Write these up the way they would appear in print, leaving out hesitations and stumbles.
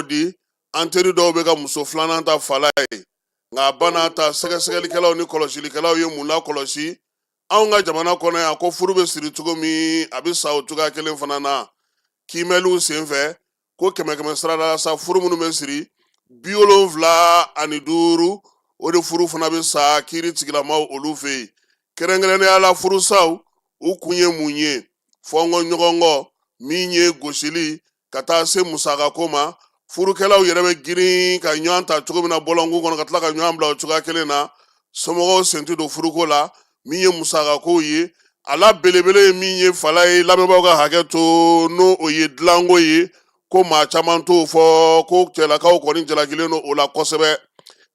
di? An teri dɔw bɛ ka muso filanan ta fala ye, nka a ba ta sɛgɛsɛgɛlikɛlaw ni kɔlɔsilikɛlaw ye mun lakɔlɔsi anw ka jamana kɔnɔ yan? Ko furu bɛ siri cogo min, a bɛ sa o cogoya kelen fana na. Kiimɛliw senfɛ, ko kɛmɛ kɛmɛ sara la sa, furu minnu bɛ siri, 75, o de furu fana bɛ sa kiiri tigilamaw olu fɛ yen. Kɛrɛnkɛrɛnnenya la, furusaw u kun ye mun ye? Fɔnkɔ ɲɔgɔn kɔ, min ye gosili ka taa se musakako ma. Furukɛlaw yɛrɛ bɛ girin ka ɲɔgɔn ta cogo min na bɔlɔnkun kɔnɔ, ka tila ka ɲɔgɔn bila o cogoya kelen na. Somɔgɔw sen tɛ don furuko la. Min ye musakakow ye, a la belebele ye min ye fala ye, lamɛnbaaw ka hakɛ to, n'o o ye dilanko ye, ko maa caman t'o fɔ, ko cɛlakaw kɔni jalakilen don o la kosɛbɛ.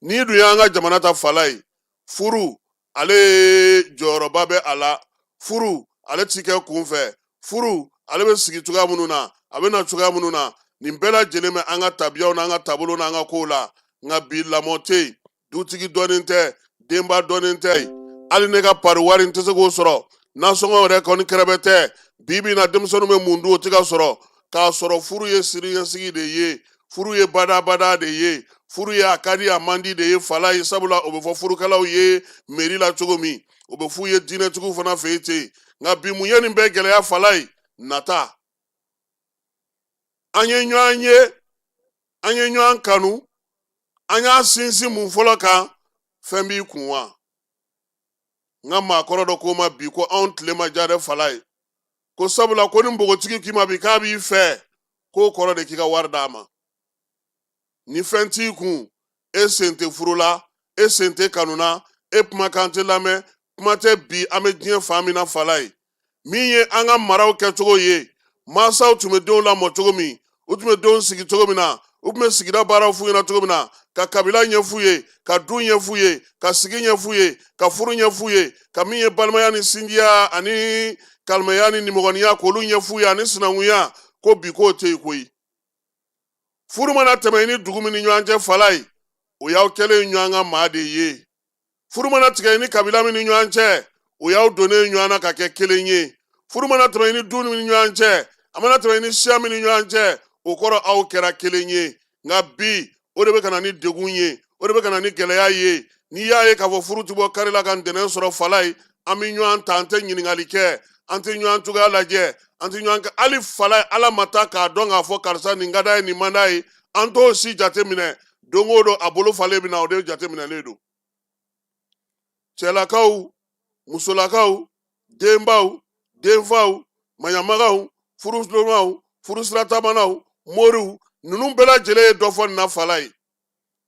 N'i dun y'an ka jamana ta fala ye, furu ale jɔyɔrɔba bɛ a la. Furu ale ti kɛ kunfɛ. Furu ale bɛ sigi cogoya minnu na, a bɛ na cogoya minnu na, nin bɛɛ lajɛlen bɛ an ka tabiyaw n'an ka taabolo n'an ka kow la. Nka bi, lamɔ tɛ yen, dutigi dɔnnen tɛ, denba dɔnnen tɛ. Hali ne ka pari wari, n tɛ se k'o sɔrɔ. Nasɔngɔ yɛrɛ kɔni kɛrɛbɛ tɛ. Bi bi in na, denmisɛnninw bɛ mun dun, o tɛ ka sɔrɔ. K'a sɔrɔ furu ye siniɲɛsigi de ye, furu ye badabada de ye, furu ye a ka di a man di de ye fala ye. Sabula o bɛ fɔ furukɛlaw ye meri la cogo min, o bɛ f'u ye diinɛtigiw fana fɛ yen ten. Nka bi, mun ye nin bɛɛ gɛlɛya fala ye? Nata. An ye ɲɔgɔn ye, an ye ɲɔgɔn kanu, an y'a sinsin mun fɔlɔ kan? Fɛn b'i kun wa? N ka maakɔrɔ dɔ ko n ma bi ko anw tile ma diya dɛ fala ye, ko sabula ko ni npogotigi k'i ma bi k'a b'i fɛ, k'o kɔrɔ de k'i ka wari d'a ma. Ni fɛn t'i kun, e sen tɛ furu la, e sen tɛ kanu na, e kumakan tɛ lamɛn. Kuma tɛ bi, an bɛ diɲɛ fan min na fala ye, min ye an ka maraw kɛcogo ye, mansaw tun bɛ denw lamɔ cogo min, u tun bɛ denw sigi cogo min na, u tun bɛ sigida baaraw f'u ɲɛna cogo min na, ka kabila ɲɛf'u ye, ka du ɲɛf'u ye, ka sigi ɲɛf'u ye, ka furu ɲɛf'u ye, ka min ye balimaya ni sinjiya ani kalimaya ni nimɔgɔniya, k'olu ɲɛf'u ye, ani sinankunya, ko bi k'o tɛ yen koyi. Furu mana tɛmɛ i ni dugu min ni ɲɔgɔn cɛ fala ye, o y'aw kɛlen ɲɔgɔn ka maa de ye. Furu mana tigɛ i ni kabila min ni ɲɔgɔn cɛ, o y'aw donnen ɲɔgɔn na ka kɛ kelen ye. Furu mana tɛmɛ i ni du min ni ɲɔgɔn cɛ, a mana tɛmɛ i ni siya min ni ɲɔgɔn cɛ, o kɔrɔ aw kɛra kelen ye. Nka bi, o de bɛ ka na ni degun ye, o de bɛ ka na ni gɛlɛya ye. N'i y'a ye k'a fɔ furu ti bɔ kari la ka ntɛnɛn sɔrɔ fala ye, an bɛ ɲɔgɔn ta, an tɛ ɲininkali kɛ, an tɛ ɲɔgɔn cogoya lajɛ, an tɛ ɲɔgɔn kɛ hali fala ye. Ala ma taa k'a dɔn k'a fɔ karisa nin ka d'a ye, nin man d'a ye, an t'o si jate minɛ. Don o don a bolo falen bɛ na, o de jateminɛlen don. Cɛlakaw, musolakaw, denbaw, denfaw, maɲamagaw, furudonnaw, furusiratamanaw, moriw, ninnu bɛɛ lajɛlen ye dɔ fɔ nin na fala ye.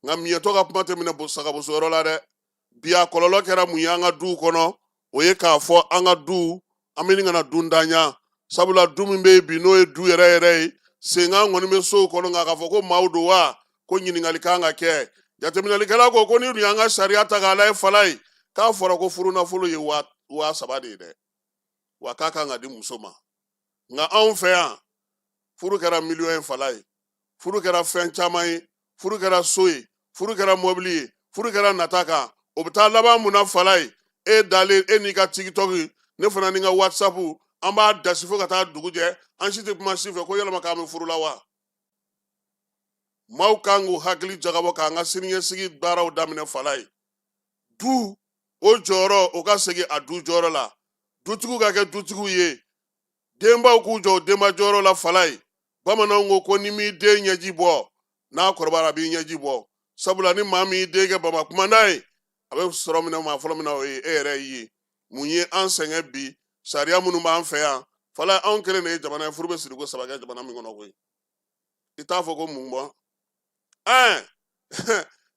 Nka miɲɛtɔ ka kuma tɛ minɛ sagabosoyɔrɔ la dɛ. Bi a kɔlɔlɔ kɛra mun ye an ka duw kɔnɔ? O ye k'a fɔ an ka du, an bɛ ɲini ka na dundanya. Sabula du min bɛ yen bi, n'o ye du yɛrɛ yɛrɛ ye, senkan kɔni bɛ sow kɔnɔ, nka k'a fɔ ko maaw don wa, ko ɲininkali kan ka kɛ. Jateminɛlikɛla ko ko n'i dun y'an ka sariya ta k'a lajɛ fala ye, k'a fɔra ko furu nafolo ye 3000 de ye dɛ, wa k'a kan ka di muso ma. Nka anw fɛ yan, furu kɛra miliyɔn ye fala ye, furu kɛra fɛn caman ye, furu kɛra so ye, furu kɛra mɔbili ye, furu kɛra nata kan. O bɛ taa laban mun na fala ye? E dalen, e n'i ka TikTok, ne fana ni n ka WhatsApp, an b'a dasi fo ka taa dugu jɛ, an si tɛ kuma si fɛ ko yalama k'an bɛ furu la wa. Maaw kan k'u hakili jagabɔ k'an ka siniɲɛsigi baaraw daminɛ fala ye. Du o jɔyɔrɔ, o ka segin a du jɔyɔrɔ la. Dutigiw ka kɛ dutigiw ye, denbaw k'u jɔ denba jɔyɔrɔ la fala ye. Bamananw ko ko ni m'i den ɲɛji bɔ, n'a kɔrɔbayara a b'i ɲɛji bɔ. Sabula ni maa min y'i den kɛ bama kumanda ye, a bɛ sɔrɔ minɛ maa fɔlɔ min na, o ye e yɛrɛ ye. Mun ye an sɛgɛn bi? Sariya minnu b'an fɛ yan fala, anw kelen de ye jamana ye furu bɛ siri ko saba kɛ jamana min kɔnɔ koyi. I t'a fɔ ko mun bɔ ɛɛ?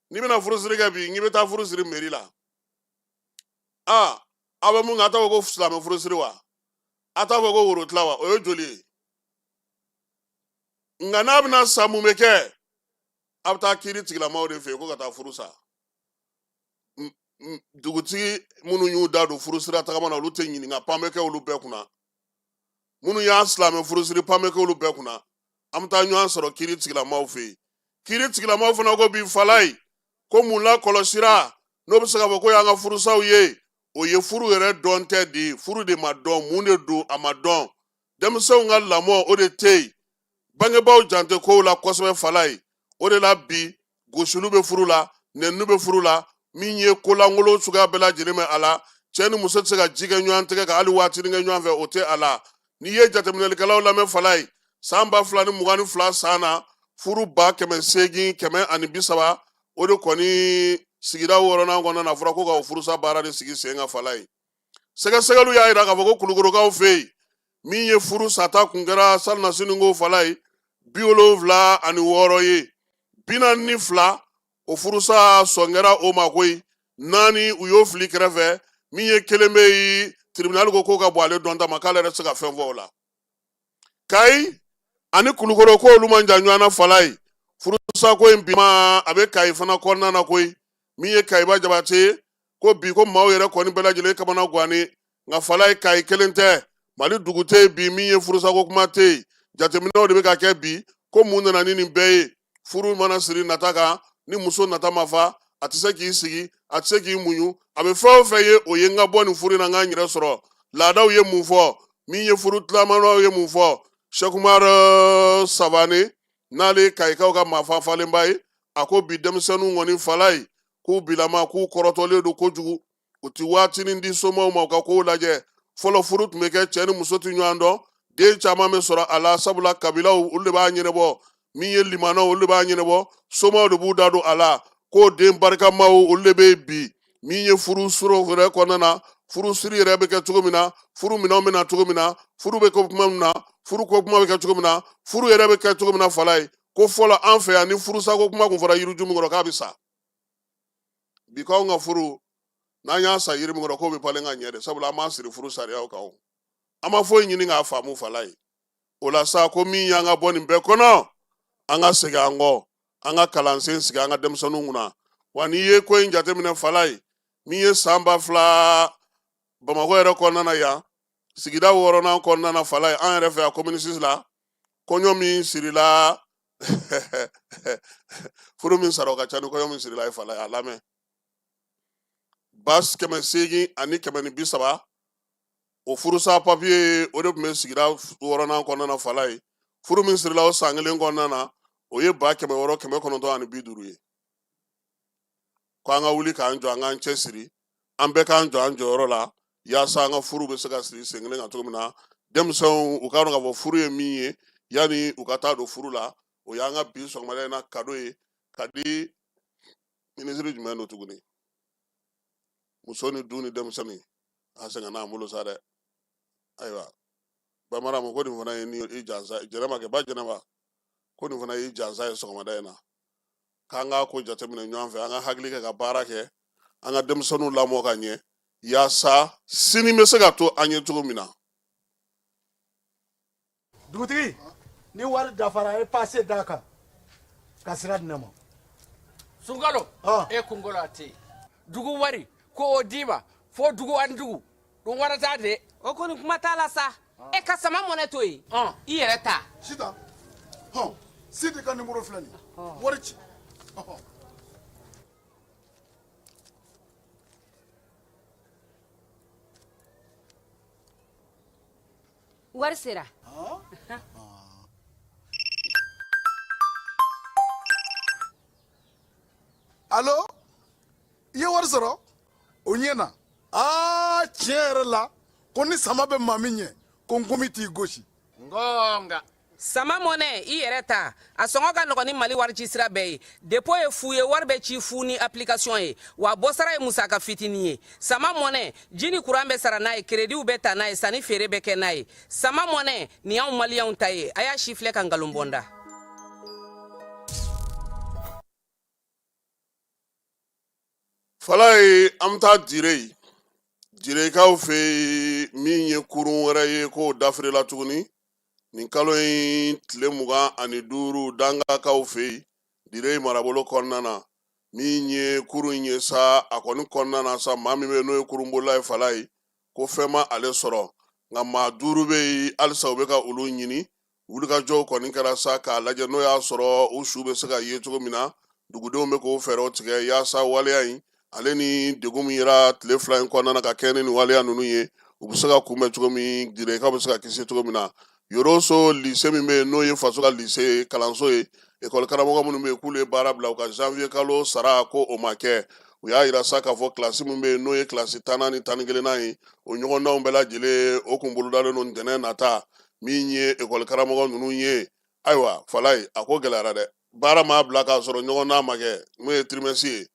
N'i bɛna furusiri kɛ bi, n'i bɛ taa furu siri mairie la, aa, aw bɛ mun kɛ? A t'a fɔ ko silamɛ furusiri wa? A t'a fɔ ko worotila wa? O ye joli ye? Nka n'a bɛna sa, mun bɛ kɛ? A bɛ taa kiiri tigilamaaw de fɛ yen ko ka taa furu sa. Dugutigi minnu y'u da don furusira tagama na, olu tɛ ɲininka, pan bɛ kɛ olu bɛɛ kunna. Minnu y'a silamɛ furusiri, pan bɛ kɛ olu bɛɛ kunna. An bɛ taa ɲɔgɔn sɔrɔ kiiri tigilamaaw fɛ yen. Kiiri tigilamaaw fana ko bi fala ye ko mun la kɔlɔsira n'o bɛ se k'a fɔ ko y'an ka furusaw ye, o ye furu yɛrɛ dɔn tɛ de ye. Furu de ma dɔn, mun de don, a ma dɔn. Denmisɛnw ka lamɔ, o de tɛ yen. Bangebaaw jan tɛ kow la kosɛbɛ fala ye. O de la bi gosiliw bɛ furu la, nɛniniw bɛ furu la, min ye kolankolon suguya bɛɛ lajɛlen bɛ a la. Cɛ ni muso tɛ se ka ji kɛ ɲɔgɔn tɛgɛ kan, hali waatinin kɛ ɲɔgɔn fɛ, o tɛ a la. N'i ye jateminɛlikɛlaw lamɛn, Falaye, san 2022 san na, furu 800,130, o de kɔni sigida wɔɔrɔnan kɔnɔna na, a fɔra ko ka o furusa baara de sigi sen kan. Falaye, sɛgɛsɛgɛliw y'a jira k'a fɔ ko Kulukorokaw fɛ yen, min ye furu sata kun kɛra salinasini ko, Falaye, 76 ye, 42 o furusa sɔn kɛra o ma koyi, naani u y'o fili kɛrɛfɛ, min ye kelen bɛ yen, tribunal ko k'o ka bɔ ale dɔn ta ma, k'ale yɛrɛ tɛ se ka fɛn fɔ o la. Kayi ani Kulukoro ko olu man jan ɲɔgɔn na. Falaye, furusa ko in bi ma, a bɛ Kayi fana kɔnɔna na koyi. Min ye Kayiba Jabate ye, ko bi ko maaw yɛrɛ kɔni bɛɛ lajɛlen kamana gannen. Nka Falaye, Kayi kelen tɛ, Mali dugu tɛ yen bi min ye furusako kuma tɛ yen. Jateminɛw de bɛ ka kɛ bi ko mun nana ni nin bɛɛ ye. Furu mana siri nata kan, ni muso nata ma fa, a tɛ se k'i sigi, a tɛ se k'i muɲu, a bɛ fɛn o fɛn ye, o ye n ka bɔ nin furu in na, n ka n yɛrɛ sɔrɔ. Laadaw ye mun fɔ? Min ye furu tilamanaw ye mun fɔ? Sɛkumar Savane, n'ale ye Kayikaw ka maafafalenba ye, a ko bi denmisɛnninw kɔni, Falaye, k'u bilama k'u kɔrɔtɔlen don kojugu, u ti waatinin di somaw ma u ka kow lajɛ. Fɔlɔ furu tun bɛ kɛ, cɛ ni muso tɛ ɲɔgɔn dɔn, den caman bɛ sɔrɔ a la, sabula kabilaw olu de b'a ɲɛnabɔ, min ye limanaw olu de b'a ɲɛnabɔ, somaw de b'u da don a la, k'o den barikamaw olu de bɛ yen bi. Min ye furu sɔrɔ yɛrɛ kɔnɔna na, furu siri yɛrɛ bɛ kɛ cogo min na, furu minɛnw bɛ na cogo min na, furu bɛ kɛ kuma min na, furu ko kuma bɛ kɛ cogo min na, furu yɛrɛ bɛ kɛ cogo min na, Falaye, ko fɔlɔ an fɛ yan, ni furusako kuma kun fɔra yiriju min kɔrɔ, k'a bɛ sa. Bi k'anw ka furu, n'an y'a sa yiri min kɔrɔ, k'o bɛ falen ka ɲɛ de, sabula an b'a siri furu sariyaw kan, o an ma foyi ɲini k'a faamu. Falaye, o la sa, ko min y'an ka bɔ nin bɛɛ kɔnɔ, an ka segin an kɔ, an ka kalansen sigi an ka denmisɛnninw kunna. Wa n'i ye ko in jateminɛ, Falaye, min ye san 2000 Bamakɔ yɛrɛ kɔnɔna na yan, sigida wɔɔrɔnan kɔnɔna na, Falaye, an yɛrɛ fɛ yan commune 6 la, kɔɲɔ min sirila, furu min sara, o ka ca ni kɔɲɔ min sirila ye. Falaye, a lamɛn, 800 ani 130, o furusa papiye, o de tun bɛ sigida wɔɔrɔnan kɔnɔna na. Falaye, furu min sirila o san kelen kɔnɔna na, o ye 600,950 ye. Ko an ka wuli k'an jɔ, an k'an cɛ siri, an bɛɛ k'an jɔ an jɔyɔrɔ la, yaasa an ka furu bɛ se ka siri sen kelen kan cogo min na. Denmisɛnw, u k'a dɔn k'a fɔ furu ye min ye yanni u ka taa don furu la. O y'an ka bi sɔgɔmada in na kado ye ka di minisiri jumɛn don tuguni, muso ni du ni denmisɛnnin, a sɛgɛnna n'an bolo sa dɛ. Ayiwa, bamara ma ko nin fana ye ni i jansa jɛnɛba kɛ ba jɛnɛba, ko nin fana y'i jansa ye sɔgɔmada in na, k'an k'a ko jateminɛ ɲɔgɔn fɛ, an ka hakili kɛ ka baara kɛ, an ka denmisɛnninw lamɔ ka ɲɛ, yaasa sini bɛ se ka to an ye cogo min na. Dugutigi, ni wari dafara, a ye pase d'a kan ka sira di ne ma. Sunkalo e kunkolo a tɛ yen. Dugu wari ko o d'i ma fo dugu ani dugu ɗum warata de. O kɔni kuma t'a la sa. E ka sama mɔnɛ to yen, i yɛrɛ ta. Sitan, hɔn, Sidi ka nimoro filɛ nin ye, wari ci. Wari sera. Alo, i ye wari sɔrɔ, o ɲɛna. Aa, tiɲɛ yɛrɛ la, ko ni sama bɛ maa min ɲɛ, ko nkomi t'i gosi. Ngonga. Sama mɔnɛ, i yɛrɛ ta, a sɔngɔ ka nɔgɔn ni Mali warici sira bɛɛ ye. Depo ye fu ye, wari bɛ ci fu ni application ye, wa bɔsara ye musaka fitinin ye. Sama mɔnɛ, ji ni kuran bɛ sara n'a ye, kerediw bɛ ta n'a ye, sanni feere bɛ kɛ n'a ye. Sama mɔnɛ nin y'anw maliyɛnw ta ye. A y'a si filɛ ka nkalon bɔ n da. Falaye, an bɛ taa Dire yen, Direkaw fɛ yen, min ye kurun wɛrɛ ye k'o dafirila tuguni nin kalo in tile 25, Dangakaw fɛ yen, Dire marabolo kɔnɔna na. Min ye kurun in ye sa, a kɔni kɔnɔna na sa, maa min bɛ n'o ye kurunbolila ye, Falaye, ko fɛn ma ale sɔrɔ, nka maa duuru bɛ yen halisa u bɛ ka olu ɲini. Wulikajɔw kɔni kɛra sa k'a lajɛ n'o y'a sɔrɔ u su bɛ se ka ye cogo min na. Dugudenw bɛ k'o fɛɛrɛw tigɛ yaasa waleya in, ale ni degun min yera tile 2 in kɔnɔna na ka kɛ ni nin waleya ninnu ye, u bɛ se ka kunbɛn cogo min, Direkaw bɛ se ka kisi cogo min na. Yoroso lise min bɛ yen, n'o ye faso ka lise kalanso ye. Ekɔli karamɔgɔ minnu bɛ yen k'olu ye baara bila, u ka janvier kalo sara ko o ma kɛ. U y'a yira sa k'a fɔ kilasi min bɛ yen, n'o ye kilasi 10nan ni 11nan ye, o ɲɔgɔndanw bɛɛ lajɛlen o kun bolodalen don ntɛnɛn nata. Min ye ekɔli karamɔgɔ ninnu ye, ayiwa Falayi, a ko gɛlɛyara dɛ. Baara maa bila k'a sɔrɔ ɲɔgɔndan ma kɛ, n'o ye trimestre ye,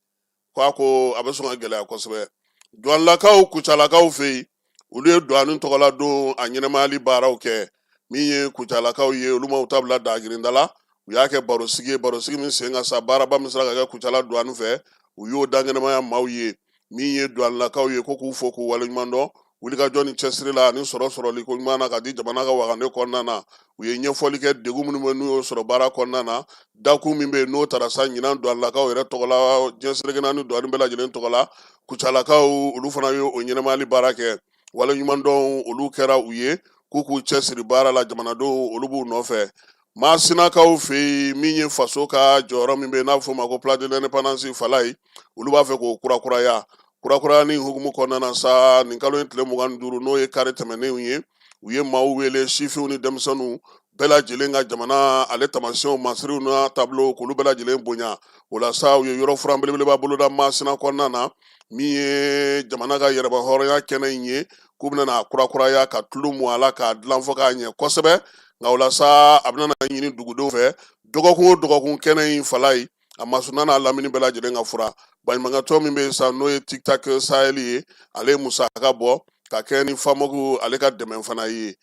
ko a ko a bɛ sɔn ka gɛlɛya kosɛbɛ. Duwanilakaw, Kucalakaw fɛ yen, olu ye duwani tɔgɔla don a ɲɛnamayali baaraw kɛ. Min ye Kucalakaw ye, olu ma u ta bila dagirinda la, u y'a kɛ barosigi ye, barosigi min sen ka sa baaraba min sera ka kɛ Kucala duwani fɛ, u y'o dankɛnɛmaya maaw ye. Min ye duwanilakaw ye, ko k'u fo k'u waleɲuman dɔn wulikajɔ ni cɛsiri la ani sɔrɔ sɔrɔli ko ɲuman na ka di jamana ka wagande kɔnɔna na. U ye ɲɛfɔli kɛ degun minnu bɛ n'u y'o sɔrɔ baara kɔnɔna na, dakun min bɛ yen n'o tara sa ɲinan duwanilakaw yɛrɛ tɔgɔ la, diɲɛ seleke naani duwani bɛɛ lajɛlen tɔgɔ la. Kucalakaw, olu fana ye o ɲɛnamayali baara kɛ. Waleɲumandɔn olu kɛra u ye, k'u k'u cɛsiri baara la, jamanadenw olu b'u nɔfɛ. Masinakaw fɛ yen, min ye faso ka jɔyɔrɔ min bɛ yen n'a bɛ f'o ma ko place de l'indépendance, Falayi, olu b'a fɛ k'o kurakuraya. Kurakuraya ni hukumu kɔnɔna na sa, nin kalo in tile 25, n'o ye kari tɛmɛnenw ye, u ye maaw wele, sifinw ni denmisɛnninw bɛɛ lajɛlen, ka jamana ale taamasiyɛnw, masiriw n'a taabolo, k'olu bɛɛ lajɛlen bonya. O la sa, u ye yɔrɔ furan belebeleba boloda Masina kɔnɔna na, min ye jamana ka yɛrɛmahɔrɔnya kɛnɛ in ye, k'u bɛna n'a kurakuraya ka tulu mu a la k'a dilan fo k'a ɲɛ kosɛbɛ. Nka o la sa, a bɛna ɲini dugudenw fɛ dɔgɔkun o dɔgɔkun, kɛnɛ in, Falayi, a masurunna n'a lamini bɛɛ lajɛlen ka furan. Baɲumankɛtɔn min bɛ yen sa, n'o ye Tic-Tac Sahel ye, ale ye musaka bɔ ka kɛ ni FAMOC ale ka dɛmɛ fana ye.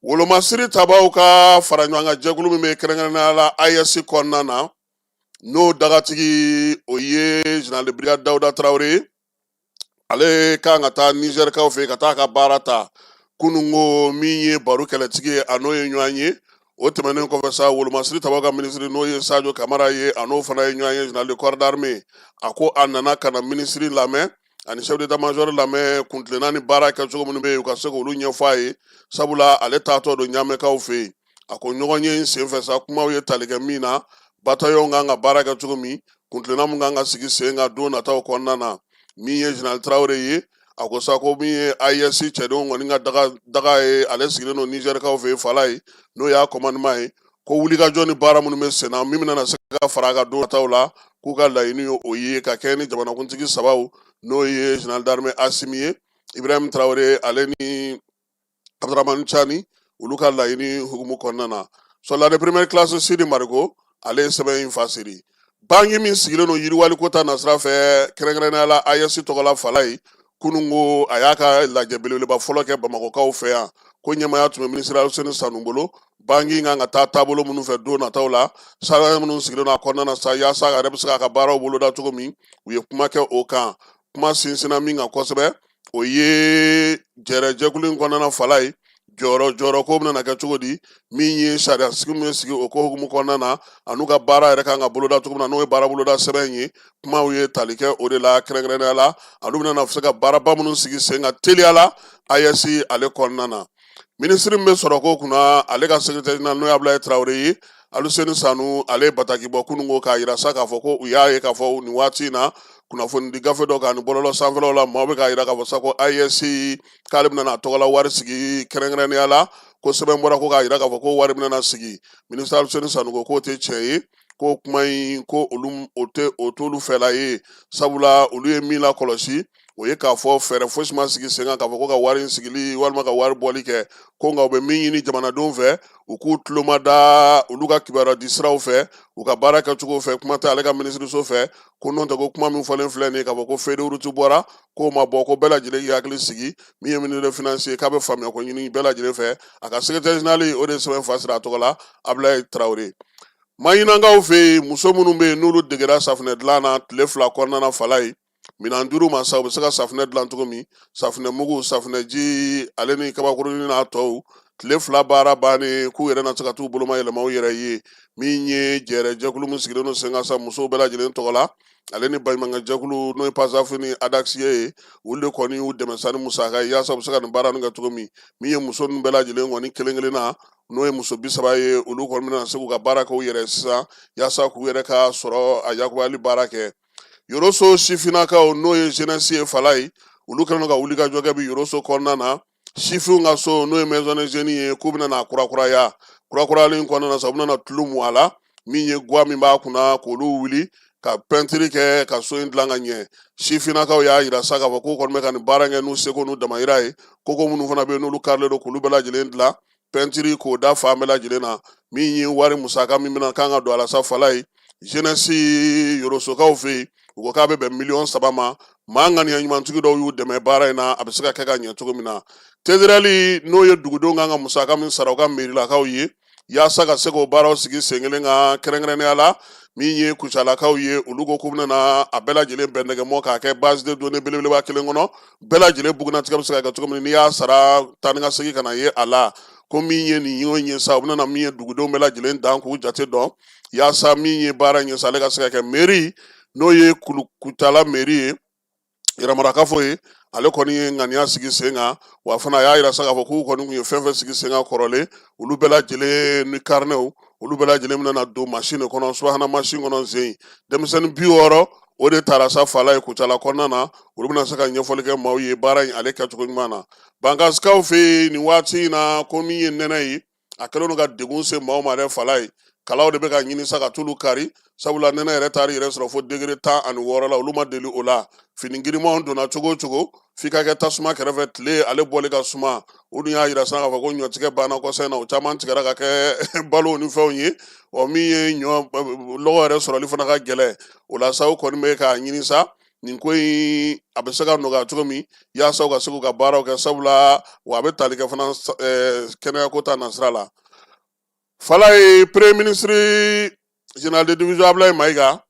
Wolomasiri tabaw ka fara ɲɔgɔn kan jɛkulu min bɛ kɛrɛnkɛrɛnnenya la AES kɔnɔna na, n'o dagatigi o ye général de brigade Dawuda Tarawele ye, ale kan ka taa Nizɛrikaw fɛ ka taa ka baara ta kununko. Min ye baro kɛlɛtigi ye, a n'o ye ɲɔgɔn ye. O tɛmɛnen kɔfɛ sa, wolomasiri tabaw ka minisiri, n'o ye Sajo Kamara ye, a n'o fana ye ɲɔgɔn ye. Général de corps d'armée, a ko a nana ka na minisiri lamɛn ani chef d'état major lamɛn, kuntilenna ni baara kɛcogo minnu bɛ yen, u ka se k'olu ɲɛfɔ a ye, sabula ale taatɔ don Ɲamɛkaw fɛ yen. A ko ɲɔgɔn ye in senfɛ sa, kumaw ye tali kɛ min na, bataillon kan ka baara kɛ cogo min, kuntilenna mun kan ka sigi sen kan don nataw kɔnɔna na. Min ye général Tarawele ye, a ko sa ko min ye AES cɛdenw kɔni ka daga ye, ale sigilen don Nizɛrikaw fɛ yen, Falayi, n'o y'a commandement ye, ko wulikajɔ ni baara minnu bɛ sen na, min bɛna se ka fara a kan don nataw la, k'u ka laɲini ye o ye, ka kɛ ni jamanakuntigi sabaw, n'o ye général d'armée Asimi ye, Ibrahim Tarawele ale ni Abdramani Cani, olu ka laɲini hukumu kɔnɔna na. Soldat de première classe Sidi Mariko, ale ye sɛbɛn in fasiri. Banki min sigilen don yiriwaliko ta nasira fɛ, kɛrɛnkɛrɛnnenya la AES tɔgɔ la, Falayi, kununko a y'a ka lajɛ belebeleba fɔlɔ kɛ Bamakɔkaw fɛ yan, ko ɲɛmaaya tun bɛ minisiri Aluseni Sanu bolo. Banki kan ka taa taabolo minnu fɛ don nataw la, sariya minnu sigilen don a kɔnɔna na sa, yaasa a yɛrɛ bɛ se k'a ka baaraw boloda cogo min, u ye kuma kɛ o kan. Kuma sinsinna min kan kosɛbɛ, o ye jɛrɛjɛkulu in kɔnɔna, Falayi, jɔyɔrɔ ko bɛna kɛ cogo di, min ye sariya sigi min sigi o ko hukumu kɔnɔna na, an'u ka baara yɛrɛ kan ka boloda cogo min na, n'o ye baara boloda sɛbɛn ye. Kumaw ye tali kɛ o de la kɛrɛnkɛrɛnnenya la, an'u bɛna se ka baaraba minnu sigi sen kan teliya la AES ale kɔnɔna na. Minisiri min bɛ sɔrɔko kunna, ale ka secrétaire général, n'o ye Abulaye Tarawele ye, Aluseni Sanu, ale ye bataki bɔ kununko k'a yira sa k'a fɔ ko u y'a ye k'a fɔ nin waati in na, kunnafoni di gafe dɔ kan ni bɔlɔlɔ sanfɛlaw la, maaw bɛ k'a yira k'a fɔ sa ko AES k'ale bɛna n'a tɔgɔla wari sigi, kɛrɛnkɛrɛnnenya la ko sɛbɛn bɔra ko k'a yira k'a fɔ ko wari bɛna sigi. Minisiri Aluseni Sanu ko k'o tɛ tiɲɛ ye, ko kuma in ko olu o tɛ o t'olu fɛla ye, sabula olu ye min lakɔlɔsi, o ye k'a fɔ fɛɛrɛ fosi ma sigi sen kan k'a fɔ ko ka wari in sigili walima ka wari bɔli kɛ. Ko nka u bɛ min ɲini jamanadenw fɛ, u k'u tuloma da olu ka kibaruya di siraw fɛ, u ka baara kɛcogo fɛ, kuma tɛ ale ka minisiriso fɛ. Ko n'o tɛ, ko kuma min fɔlen filɛ nin ye k'a fɔ ko feuille de route bɔra, k'o ma bɔ, ko bɛɛ lajɛlen k'i hakili sigi. Min ye ministre des finances ye, k'a bɛ faamuya ko ɲini bɛɛ lajɛlen fɛ. A ka secrétaire général, o de ye sɛbɛn fa sira a tɔgɔ la, Abulaye Tarawele. Maɲinakaw fɛ yen, muso minnu bɛ yen n'olu degera safunɛ dilan na tile 2 kɔnɔna na, Falayi, minɛn 5 ma sa, u bɛ se ka safunɛ dilan cogo min, safunɛ mugu, safunɛ ji, ale ni kabakurunin n'a tɔw. Tile 2 baara bannen, k'u yɛrɛ na se ka t'u boloma yɛlɛma u yɛrɛ ye. Min ye jɛrɛ jɛkulu min sigilen don sen kan sa musow bɛɛ lajɛlen tɔgɔ la, ale ni baɲumankɛ jɛkulu, n'o ye PASAF ni ADAX ye, olu de kɔni y'u dɛmɛ sa ni musaka ye, yaasa u bɛ se ka nin baara ninnu kɛ cogo min. Min ye muso ninnu bɛɛ lajɛlen kɔni kelen kelen na, n'o ye muso 30 ye, olu kɔni bɛna se k'u ka baara kɛ u yɛrɛ sisan, yaasa k'u yɛrɛ ka sɔrɔ a yakubayali baara kɛ. Yoroso sifinnakaw, n'o ye jeunesse ye, Falayi, olu kɛlen don ka wulikajɔ kɛ bi Yoroso kɔnɔna na, sifinw ka so, n'o ye maison des jeunes ye, k'u bɛna n'a kurakuraya. Kurakurayali in kɔnɔna na sa, u bɛna tulu mu a la. Min ye gwa min b'a kunna k'olu wuli ka pɛntiri kɛ ka so in dilan ka ɲɛ. Sifinnakaw y'a yira sa k'a fɔ k'u kɔni bɛ ka nin baara kɛ n'u seko n'u damayira ye. Koko minnu fana bɛ yen, n'olu karilen don, k'olu bɛɛ lajɛlen dilan, pɛntiri k'o da fan bɛɛ lajɛlen na. Min ye wari musaka min bɛna kan ka don a la sa, fala ye jeunesse Yorosokaw fɛ yen, u ko k'a bɛ bɛn miliyɔn 3 ma. Maa ŋaniya ɲumantigi dɔw y'u dɛmɛ baara in na, a bɛ se ka kɛ ka ɲɛ cogo min na. TDRL, n'o ye dugudenw kan ka musaka min sara u ka mairilakaw ye yaasa ka se k'o baaraw sigi sen kelen kan, kɛrɛnkɛrɛnnenya la min ye Kucalakaw ye, olu ko k'u bɛna a bɛɛ lajɛlen bɛndɛgɛmɔ k'a kɛ base de données belebeleba kelen kɔnɔ, bɛɛ lajɛlen bugunnatigɛ bɛ se ka kɛ cogo min, n'i y'a sara taa ni ka segin ka na ye a la. Ko min ye nin y'o ye sa, u bɛna min ye dugudenw bɛɛ lajɛlen dan k'u jate dɔn yaasa min ye baara in ye sa, ale ka se ka kɛ. Mairie, n'o ye Kucala mairie ye, yɛrɛmarakafo ye, ale kɔni ye ŋaniya sigi sen kan. Wa fana a y'a yira sa k'a fɔ k'u kɔni tun ye fɛn fɛn sigi sen kan kɔrɔlen, olu bɛɛ lajɛlen ni karinɛw, olu bɛɛ lajɛlen bɛna na don mansin de kɔnɔ, subahana mansin kɔnɔ. Zen denmisɛnnin 60 o de taara sa fala ye Kucala kɔnɔna na, olu bɛna se ka ɲɛfɔli kɛ maaw ye baara in ale kɛcogo ɲuman na. Bankasikaw fɛ yen nin waati in na, ko min ye nɛnɛ ye, a kɛlen don ka degun se maaw ma dɛ. Fala ye kalaw de bɛ ka ɲini sa ka t'olu kari, sabula nɛnɛ yɛrɛ taara yɛrɛ sɔrɔ fo degré 16 la, olu ma deli o la. Fini girimanw donna cogo o cogo, f'i ka kɛ tasuma kɛrɛfɛ, tile ale bɔli ka suma. O dun y'a yira sisan k'a fɔ ko ɲɔtigɛ banna kɔsɛbɛ na, o caman tigɛra ka kɛ balo ni fɛnw ye. Ɔ min ye ɲɔ lɔgɔ yɛrɛ sɔrɔli fana ka gɛlɛn o la sa, o kɔni bɛ k'a ɲini sa nin ko in a bɛ se ka nɔgɔya cogo min yaasa u ka se k'u ka baaraw kɛ, sabula wa a bɛ tali kɛ fana kɛnɛyako ta nasira la. Fala ye premier ministre général de division Ablaye Mayiga,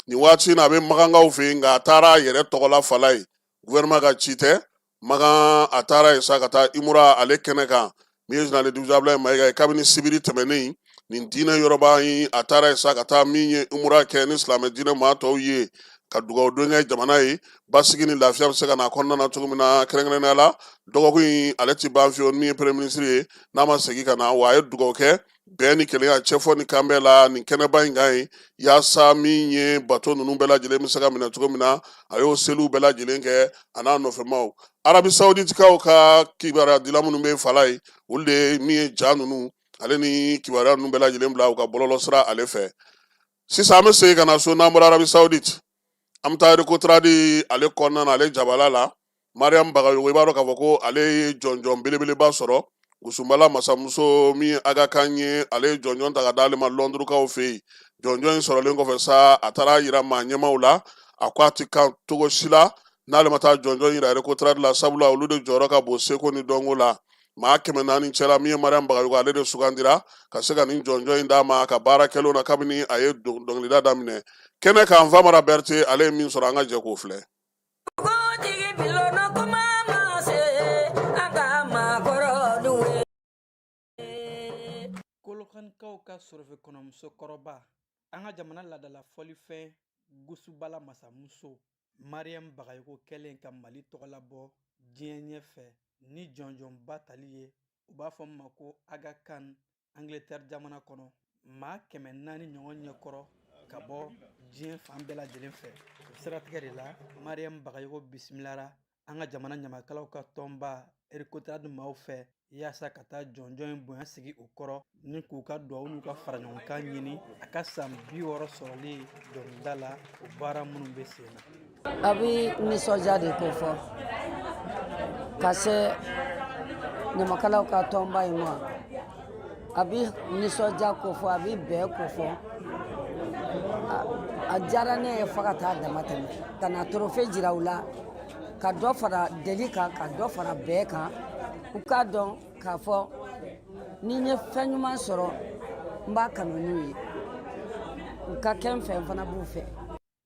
nin waati in na a bɛ Makankaw fɛ yen, nka a taara a yɛrɛ tɔgɔ la. Fala ye gouvernement ka ci tɛ Makan, a taara yen sa ka taa Imura ale kɛnɛ kan. Min ye général de division Ablaye Mayiga ye, kabini sibiri tɛmɛnen nin diinɛ yɔrɔba in, a taara yen sa ka taa min ye Imura kɛ ni silamɛ diinɛ maa tɔw ye, ka dugawu don kɛ jamana ye, basigi ni lafiya bɛ se ka na kɔnɔna na cogo min na. Kɛrɛnkɛrɛnnenya la, dɔgɔkun in ale ti ban fiyewu min ye premier ministre ye n'a ma segin ka na. Wa a ye dugawu kɛ bɛn ni kelenya, cɛfɔ ni kanbɛn la nin kɛnɛba in kan yen, yaasa min ye bato ninnu bɛɛ lajɛlen bɛ se ka minɛ cogo min na. A y'o seliw bɛɛ lajɛlen kɛ a n'a nɔfɛmaw. Arabi Saouditikaw ka kibaruya dila minnu bɛ fala ye, olu de ye min ye ja ninnu ale ni kibaruya ninnu bɛɛ lajɛlen bila u ka bɔlɔlɔ sira ale fɛ. Sisan an bɛ segin ka na so. N'an bɔra Arabi Saoudite, an bɛ taa Recotrad ale kɔnɔna na, ale jabala la. Mariam Bagayogo, i b'a dɔn k'a fɔ ko ale ye jɔnjɔn belebeleba sɔrɔ. Gusunbala masamuso min ye Aga Khan ye, ale ye jɔnjɔn ta ka d'ale ma Lɔndurukaw fɛ yen. Jɔnjɔn in sɔrɔlen kɔfɛ sa, a taara yira maa ɲɛmaw la, a ko a ti kan cogo si la n'ale ma taa jɔnjɔn yira Recotrad la, sabula olu de jɔyɔrɔ ka bon seko ni dɔnko la. Maa 400 cɛla, min ye Mariam Bagayogo, ale de sugandira ka se ka nin jɔnjɔn in d'a ma a ka baara kɛlenw na kabini a ye dɔnkilida daminɛ kɛnɛ kan. Famara Berete, ale ye min sɔrɔ, an ka jɛ k'o filɛ. Kolokanikaw ka sorofe kɔnɔmuso kɔrɔba, an ka jamana laadala fɔlifɛn gusubala masamuso Mariam Bagayogo kɛlen ka Mali tɔgɔlabɔ diɲɛ ɲɛfɛ ni jɔnjɔnba tali ye, u b'a fɔ min ma ko Aga Khan, Angleterre jamana kɔnɔ, maa 400 ɲɔgɔn ɲɛkɔrɔ ka bɔ diɲɛ fan bɛɛ lajɛlen fɛ. O siratigɛ de la, Mariam Bagayogo bisimilara an ka jamana ɲamakalaw ka tɔnba Recotrad maaw fɛ yaasa ka taa jɔnjɔn in bonya sigi u kɔrɔ ni k'u ka duwawu n'u ka faraɲɔgɔnkan ɲini a ka san 60 sɔrɔli dɔnkilida la, o baara minnu bɛ sen na. A bɛ nisɔndiya de ko fɔ ka se ɲamakalaw ka tɔnba in ma. A bɛ nisɔndiya ko fɔ, a bɛ bɛn ko fɔ. A diyara ne ye fo ka taa dama tɛmɛ, ka na trophée jira u la, ka dɔ fara deli kan, ka dɔ fara bɛɛ kan, u k'a dɔn k'a fɔ ni n ye fɛn ɲuman sɔrɔ, n b'a kanu n'u ye, u ka kɛ n fɛ, n fana b'u fɛ.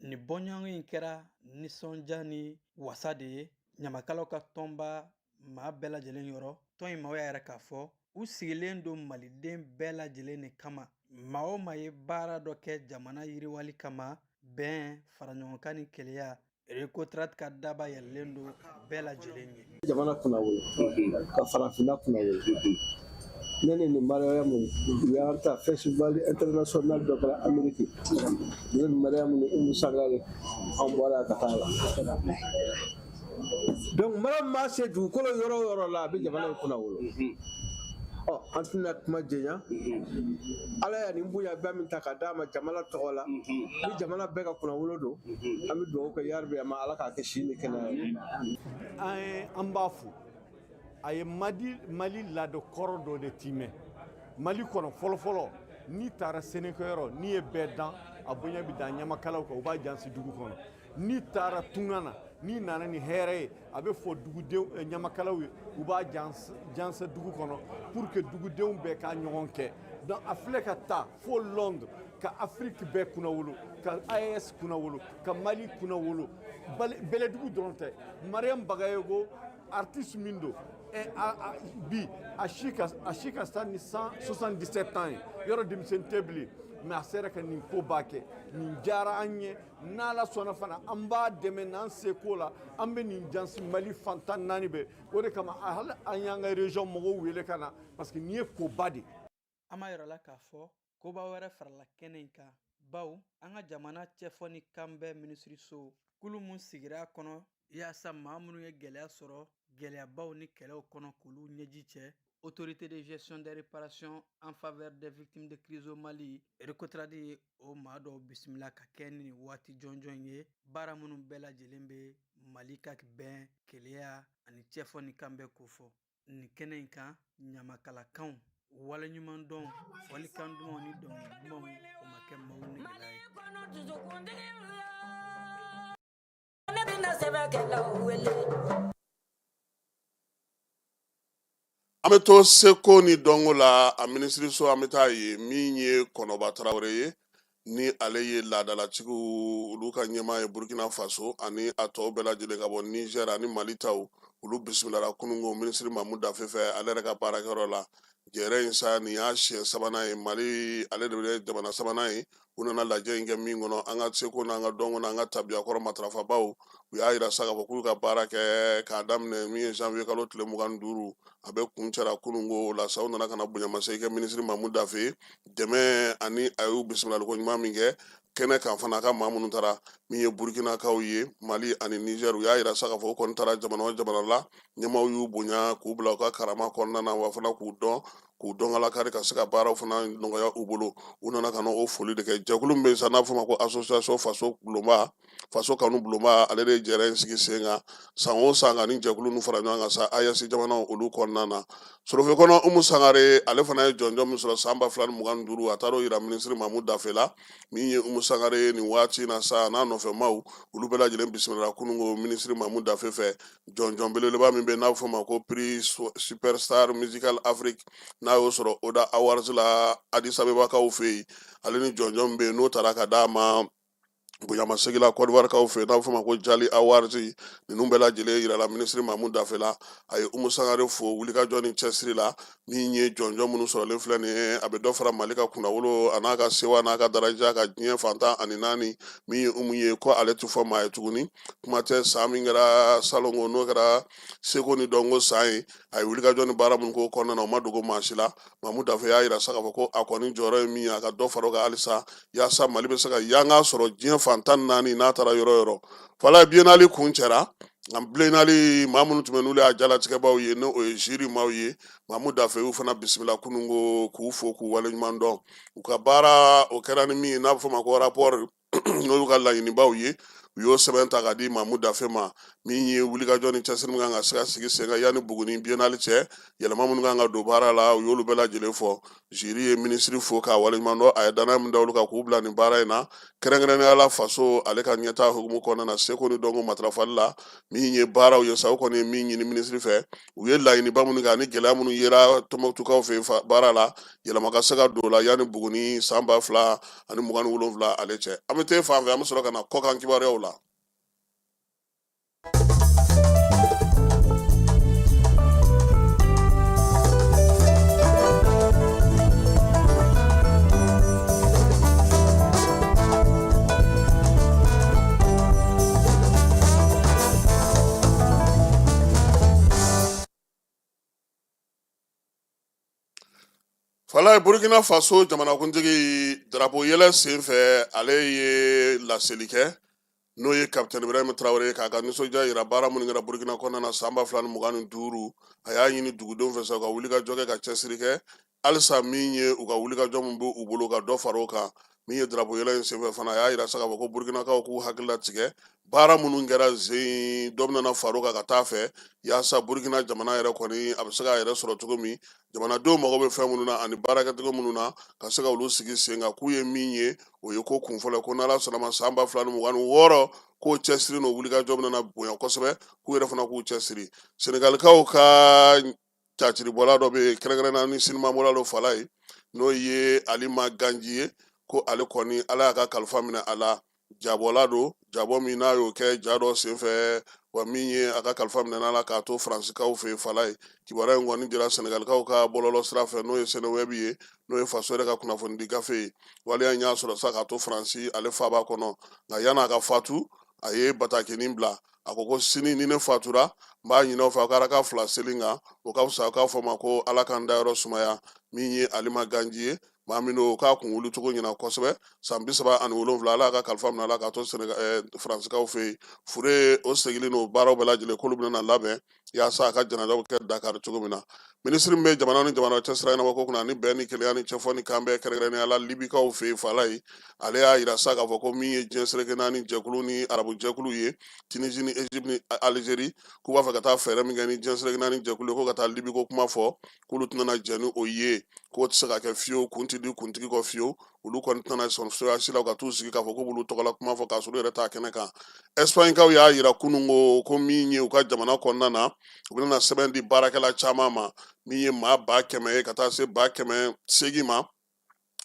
Nin bɔɲɔgɔn in kɛra nisɔndiya ni wasa de ye ɲamakalaw ka tɔnba maa bɛɛ lajɛlen yɔrɔ. Tɔn in maaw y'a yira k'a fɔ u sigilen don maliden bɛɛ lajɛlen de kama. Maa o maa ye baara dɔ kɛ jamana yiriwali kama, bɛn, faraɲɔgɔnkan ni kelenya, Recotrad ka daba yɛlɛlen don bɛɛ lajɛlen ye. Jamana kunnawolo ka farafinna kunnawolo, ne ni nin Mariyamu, u y'an ta festival international dɔ kɛra Ameriki. Ne ni Mariyamu ni Umu Sangare, an bɔra ka taa la. Donc Mariyamu b'a se dugukolo yɔrɔ o yɔrɔ la, a bɛ jamana in kunnawolo. Ɔ, an tɛna kuma janya. Ala ya nin bonyaba min ta ka d'a ma jamana tɔgɔ la, ni jamana bɛɛ ka kunnawolo don, an bɛ dugawu kɛ yarabi a ma, Ala k'a kɛ si ni kɛnɛya ye. An b'a fo, a ye Mali laada kɔrɔ dɔ de timɛ Mali kɔnɔ. Fɔlɔfɔlɔ, n'i taara sɛnɛkɛyɔrɔ, n'i ye bɛɛ dan, a bonya bɛ dan ɲamakalaw kan, u b'a jansi dugu kɔnɔ. N'i taara tunga na, n'i nana ni hɛrɛ ye, a bɛ fɔ dugudenw, ɲamakalaw ye, u b'a jansa dugu kɔnɔ pour que dugudenw bɛɛ ka ɲɔgɔn kɛ. Donc a filɛ ka taa fo Londres ka Afrique bɛɛ kunnawolo, ka AES kunnawolo, ka Mali kunnawolo. Bɛlɛdugu dɔrɔn tɛ. Mariam Bagayogo, artiste min don, bi a si ka sa ni 177 ans ye, yɔrɔ denmisɛnnin tɛ bilen, mais a sera ka nin koba kɛ. Nin diyara an ye. N'Ala sɔnna fana, an b'a dɛmɛ n'an seko la. An bɛ nin jansi Mali fan 14 bɛɛ. O de kama hali an y'an ka région mɔgɔw wele ka na, parce que nin ye koba de ye. An b'a yira la k'a fɔ koba wɛrɛ farala kɛnɛ in kan, baw an ka jamana cɛfɔ ni kanbɛn minisiriso kulu mun sigira a kɔnɔ yaasa maa minnu ye gɛlɛya sɔrɔ gɛlɛyabaw ni kɛlɛw kɔnɔ k'olu ɲɛji cɛ, Autorité de gestion des réparations en faveur des victimes de crise au Mali, RECOTRAD, ye o maa dɔw bisimila ka kɛ ni waati jɔnjɔn ye. Baara minnu bɛɛ lajɛlen bɛ Mali ka bɛn, keleya ani cɛfɔ ni kanbɛn kofɔ nin kɛnɛ in kan, ɲamakalakanw, waleɲumandɔn, fɔlikan dumanw ni dɔnkili dumanw, o ma kɛ maaw negela ye. Ne bɛna sɛbɛkɛlaw wele. An bɛ to seko ni dɔnko la a minisiriso. An bɛ taa yen, min ye Kɔnɔba Tarawele ye, ni ale ye laadalatigiw olu ka ɲɛmaa ye Burkina Faso, ani a tɔw bɛɛ lajɛlen ka bɔ Niger ani Mali taw, olu bisimilara kununko minisiri Mamu Dafe fɛ ale yɛrɛ ka baarakɛyɔrɔ la. Jɛrɛ in sa, nin y'a siɲɛ sabanan ye Mali ale de bɛ jamana sabanan ye u nana lajɛ in kɛ min kɔnɔ. An ka seko n'an ka dɔnko n'an ka tabiya kɔrɔ matarafabaw, u y'a yira sa k'a fɔ k'u ka baara kɛ k'a daminɛ min ye janvier kalo tile 25, a bɛ kuncɛra kununko. O la sa, u nana ka na bonyamasegin kɛ minisiri Mamu Dafe dɛmɛ ani a y'u bisimilaliko ɲuman min kɛ kɛnɛ kan fana. Ka maa minnu taara, min ye Burukinakaw ye, Mali ani Niger, u y'a yira sa k'a fɔ u kɔni taara jamana o jamana la, ɲɛmaaw y'u bonya k'u bila u ka karama kɔnɔna na, wa fana k'u dɔn, k'u dɔn kalakari ka se ka baaraw fana nɔgɔya u bolo. U nana ka na o foli de kɛ. Jɛkulu min bɛ yen sa, n'a bɛ f'o ma ko association faso bulonba, faso kanu bulonba, ale de ye jɛrɛ in sigi sen kan san o san ka ni jɛkulu ninnu fara ɲɔgɔn kan sa AES jamanaw olu kɔnɔna na. Sorofe kɔnɔ Umu Sangare, ale fana ye jɔnjɔn min sɔrɔ san 2025, a taar'o yira minisiri Mamu Dafe la. Min ye Umu Sangare ye nin waati in na sa, n'a nɔfɛmaw, olu bɛɛ lajɛlen bisimilala kununko minisiri Mamu Dafe fɛ. Jɔnjɔn belebeleba min bɛ, n'a bɛ f'o ma ko prix superstar musical Afrique, n'a y'o sɔrɔ Oda Awards la Addis Abebakaw fɛ yen, ale ni jɔnjɔn min bɛ yen n'o taara ka d'a ma bonyamasegin la Côte d'Ivoire kaw fɛ yen, n'a bɛ f'o ma ko Jali Awards, ninnu bɛɛ lajɛlen yirala minisiri Mamu Dafe la. A ye Umu Sangare fo wulikajɔ ni cɛsiri la. Min ye jɔnjɔn minnu sɔrɔlen filɛ nin ye, a bɛ dɔ fara Mali ka kunnawolo a n'a ka sewa n'a ka daraja ka diɲɛ fan 14. Min ye Umu ye, ko ale tɛ fɔ maa ye tuguni. Kuma tɛ san min kɛra salongo, n'o kɛra seko ni dɔnko san ye, a ye wulikajɔ ni baara minnu k'o kɔnɔna na, o ma dogo maa si la. Mamu Dafe y'a yira sa k'a fɔ ko a kɔni jɔyɔrɔ ye min ye, a ka dɔ fara o kan halisa yaasa Mali bɛ se ka yanga sɔrɔ diɲɛ fan 14 n'a taara yɔrɔ o yɔrɔ. Fala biennale kuncɛra, nka biennale maa minnu tun bɛ n'olu y'a jalatigɛbaw ye, n'o ye jury maaw ye, Mamu Dafe y'u fana bisimila kununko k'u fo k'u waleɲuman dɔn u ka baara. O kɛra ni min ye, n'a bɛ f'o ma ko rapport, n'o y'u ka laɲinibaw ye, u y'o sɛbɛn ta ka di Mamu Dafe ma. Min ye wulikajɔ ni cɛsiri min kan ka se ka sigi sen kan yanni Buguni biennale cɛ, yɛlɛma minnu kan ka don baara la, u y'olu bɛɛ lajɛlen fɔ. Jury ye minisiri fo k'a waleɲuman dɔn a ye danaya min da olu kan k'u bila nin baara in na, kɛrɛnkɛrɛnnenya la faso ale ka ɲɛtaa hukumu kɔnɔna na, seko ni dɔnko matarafali la. Min ye baaraw ye sa, u kɔni ye min ɲini minisiri fɛ, u ye laɲiniba minnu kɛ ani gɛlɛya minnu yera Tɔnbukutukaw fɛ baara la, yɛlɛma ka se ka don o la yanni Buguni san 2027 ale cɛ. An bɛ taa fan fɛ, an bɛ sɔrɔ ka na kɔkan kibaruyaw la. Falaye, Burkina Faso jamanakuntigi, darapo yɛlɛ sen fɛ, ale ye laseli kɛ. N'o ye Kapitɛni Ibrahim Traoré ye, k'a ka nisɔndiya yira baara minnu kɛra Burkina kɔnɔna na san 2025. A y'a ɲini dugudenw fɛ sa, u ka wulikajɔ kɛ, ka cɛsiri kɛ halisa. Min ye u ka wulikajɔ min bɛ u bolo, ka dɔ fara o kan. Min ye drapeau yɛlɛ in senfɛ fana, a y'a yira sa k'a fɔ ko Burkinakaw k'u hakili latigɛ, baara minnu kɛra zen, dɔ bɛna fara o kan ka taa fɛ, yaasa Burkina jamana yɛrɛ kɔni a bɛ se k'a yɛrɛ sɔrɔ cogo min, jamanadenw mago bɛ fɛn minnu na ani baarakɛcogo minnu na, ka se ka olu sigi sen kan. K'u ye min ye, o ye ko kunfɔlɔ. Ko n'Ala sɔnna ma, san 2026, k'o cɛsiri n'o wulikajɔ bɛna bonya kosɛbɛ, k'u yɛrɛ fana k'u cɛsiri. Senegalikaw ka catiribɔla dɔ bɛ yen, kɛrɛnkɛrɛnnenya ni sinimabɔla dɔ fala ye, n'o ye Alima Ganji ye, ko ale kɔni, Ala y'a ka kalifa minɛ a la. Jabɔla don, jabɔ min n'a y'o kɛ ja dɔ senfɛ, wa min ye a ka kalifa minɛ a la k'a to Faransikaw fɛ yen fala ye. Kibaruya in kɔni dira Senegalikaw ka bɔlɔlɔ sira fɛ, n'o ye Seneweb ye, n'o ye faso yɛrɛ ka kunnafonidi gafe ye. Waleya in y'a sɔrɔ sa k'a to Faransi ale faaba kɔnɔ. Nka yan'a ka fatu, a ye batakinin bila. A ko ko sini ni ne fatura, n b'a ɲini aw fɛ, aw ka araka 2 seli n kan, o ka fisa aw k'a fɔ ma ko Ala k'an dayɔrɔ sumaya. Min ye Alima Ganji ye, maa min don k'a kun wuli cogo ɲɛna kosɛbɛ, san 37, Ala y'a ka kalifa minɛ a la k'a to Faransikaw fɛ yen. Fure o seginni n'o baaraw bɛɛ lajɛlen, k'olu bɛna labɛn yaasa a ka janajaw bɛ kɛ Dakar cogo min na. Minisiri min bɛ jamana ni jamana cɛ sira ɲɛnabɔ ko kunna ani bɛn ni kelenya ni cɛfɔ ni kanbɛn, kɛrɛnkɛrɛnnenya la Libikaw fɛ yen fala ye, ale y'a yira sa k'a fɔ ko min ye diɲɛ seleke naani jɛkulu ni arabu jɛkulu ye, Tunisie ni Egypte ni Algérie, k'u b'a fɛ ka taa fɛɛrɛ min kɛ ni diɲɛ seleke naani jɛkulu ye, ko ka taa Libi ko kuma fɔ, k'olu tɛna jɛn ni o ye, k'o tɛ se ka kɛ fiyewu, kun tɛ di kuntigi kɔ fiyewu. Olu kɔni tɛna sɔn cogoya si la ka t'u sigi k'a fɔ k'u b'olu tɔgɔla kuma fɔ k'a sɔrɔ u yɛrɛ t'a kɛnɛ kan. Ɛsipaɲikaw y'a yira kunun ko min ye u ka jamana kɔnɔna na, u bɛna sɛbɛn di baarakɛla caman ma, min ye maa 100 000 ye ka taa se 800 000 ma,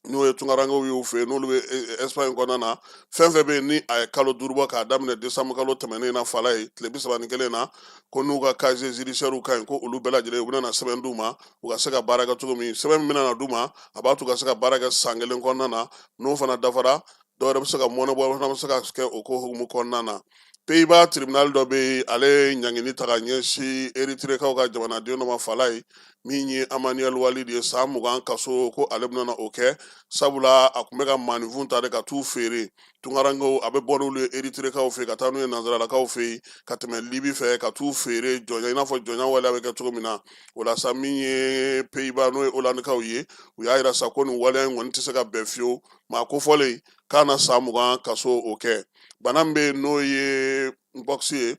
n'o ye tunkarankew y'u fɛ yen, n'olu bɛ Espagne kɔnɔna na. Fɛn fɛn bɛ yen ni a ye kalo 5 bɔ k'a daminɛ décembre kalo tɛmɛnen na fala ye, tile 31 na, ko n'u ka casier judiciaire ka ɲi, ko olu bɛɛ lajɛlen, u bɛna na sɛbɛn d'u ma u ka se ka baara kɛ cogo min. Sɛbɛn min bɛna na d'u ma, a b'a to u ka se ka baara kɛ san kelen kɔnɔna na. N'o fana dafara, dɔw yɛrɛ bɛ se ka mɔnɛ bɔ fana bɛ se ka kɛ o ko hukumu kɔnɔna na. Pays-Bas tribunal dɔ bɛ yen, ale ye ɲangini ta ka ɲɛsin Eritrekaw ka jamanaden dɔ ma fala ye, min ye Amanuel Walid ye, san 20 kaso, ko ale bɛna o kɛ, sabula a tun bɛ ka maaninfin ta de ka t'u feere tunkarankew. A bɛ bɔ n'olu ye Eritrekaw fɛ ka taa n'u ye nansaralakaw fɛ yen, ka tɛmɛ Libi fɛ, ka t'u feere jɔnya, i n'a fɔ jɔnya waleya bɛ kɛ cogo min na. O la sa, min ye Pays-Bas, n'o ye Holandikaw ye, u y'a yira sa ko nin waleya in kɔni tɛ se ka bɛn fiyewu. Maa kofɔlen k'a na san 20 kaso o kɛ. Bana min bɛ yen, n'o ye mpox ye,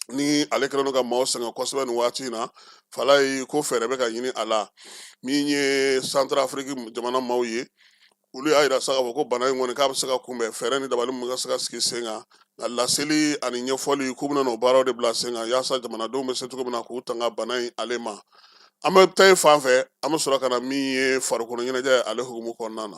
ni ale kɛlen don ka maaw sɛgɛn kosɛbɛ nin waati in na fala ye, ko fɛɛrɛ bɛ ka ɲini a la. Min ye Centrafrique jamana maaw ye, olu y'a yira sa k'a fɔ ko bana in kɔni, k'a bɛ se ka kunbɛn, fɛɛrɛ ni dabali min ka se ka sigi sen kan. Nka laseli ani ɲɛfɔli, k'u bɛna n'o baaraw de bila sen kan, yaasa jamanadenw bɛ se cogo min na k'u tanga bana in ale ma. An bɛ taa fan fɛ, an bɛ sɔrɔ ka na min ye farikolo ɲɛnajɛ ale hukumu kɔnɔna na.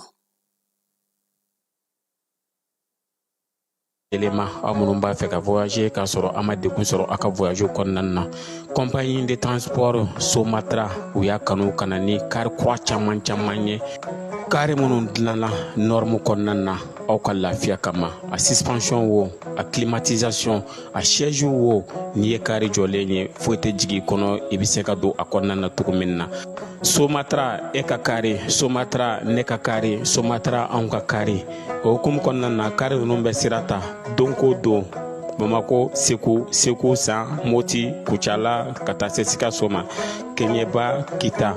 Yɛlɛma aw minnu b'a fɛ ka voyager k'a sɔrɔ a ma degun sɔrɔ aw ka voyage kɔnɔna na, compagnie de transport Somatra, u y'a kanu ka na ni kari kura caman caman ye, kari minnu dilanna norme kɔnɔna na aw ka lafiya kama. A suspension wo, a climatisation, a siège wo, n'i ye kari jɔlen ye, foyi tɛ jigin i kɔnɔ, i bɛ se ka don a kɔnɔna na cogo min na. Somatra, e ka kari Somatra, ne ka kari Somatra, anw ka kari. O hukumu kɔnɔna na, kari ninnu bɛ sira ta don ko don Bamako, Segu, Segu San, Moti, Kucala, ka taa se Sikaso ma, Keɲeba, Kita.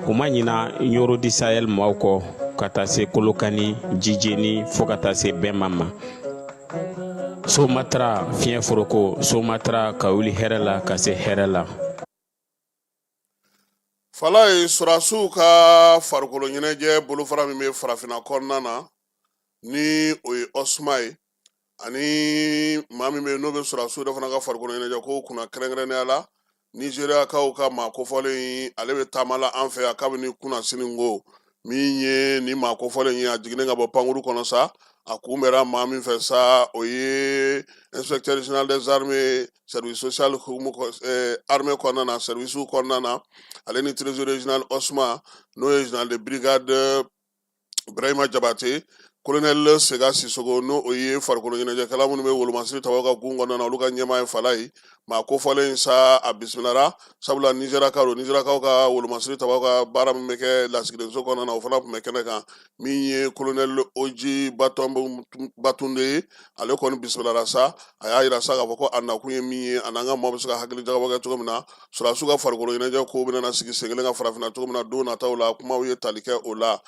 U ma ɲina Ɲoro du Sahel maaw kɔ, ka taa se Kolokani, Jijeni, fo ka taa se Bɛma ma. Somatra, fiɲɛ foroko Somatra, ka wuli hɛrɛ la ka se hɛrɛ la. Falaye, sɔrɔdasiw ka farikolo ɲɛnajɛ bolofara min bɛ farafinna kɔnɔna na, ni o ye USMA ye, ani maa min bɛ yen n'o bɛ sɔrɔdasiw yɛrɛ fana ka farikolo ɲɛnajɛ ko kunna, kɛrɛnkɛrɛnnenya la Nizeriyakaw ka maa kofɔlen in, ale bɛ taama la an fɛ yan kabini kunasini. Ko min ye nin maa kofɔlen ye, a jiginnen ka bɔ pankuru kɔnɔ sa, a kunbɛra maa min fɛ sa, o ye inspecteur général des armées, service social hukumu armée kɔnɔna na, service kɔnɔna na, ale ni trésorier général USMA, n'o ye général de brigade Ibrahima Jabate. Kolonɛli Sega Sisogo, n'o o ye farikolo ɲɛnajɛkɛla minnu bɛ wolomasiri tabaw ka gun kɔnɔna na, olu ka ɲɛmaa ye Falaye. Maa kofɔlen in sa, a bisimilara, sabula Nizɛrakaw don. Nizɛrakaw ka wolomasiri tabaw ka baara min bɛ kɛ lasigidenso kɔnɔna na, o fana tun bɛ kɛnɛ kan. Min ye kolonɛli Oji Batunde ye, ale kɔni bisimilara sa. A y'a yira sa k'a fɔ ko a nakun ye min ye, a n'an ka maaw bɛ se ka hakili jagabɔ kɛ cogo min na, sɔrɔdasiw ka farikolo ɲɛnajɛ ko bɛna na sigi sen kelen kan farafinna cogo min na don nataw la. Kumaw ye tali kɛ o la.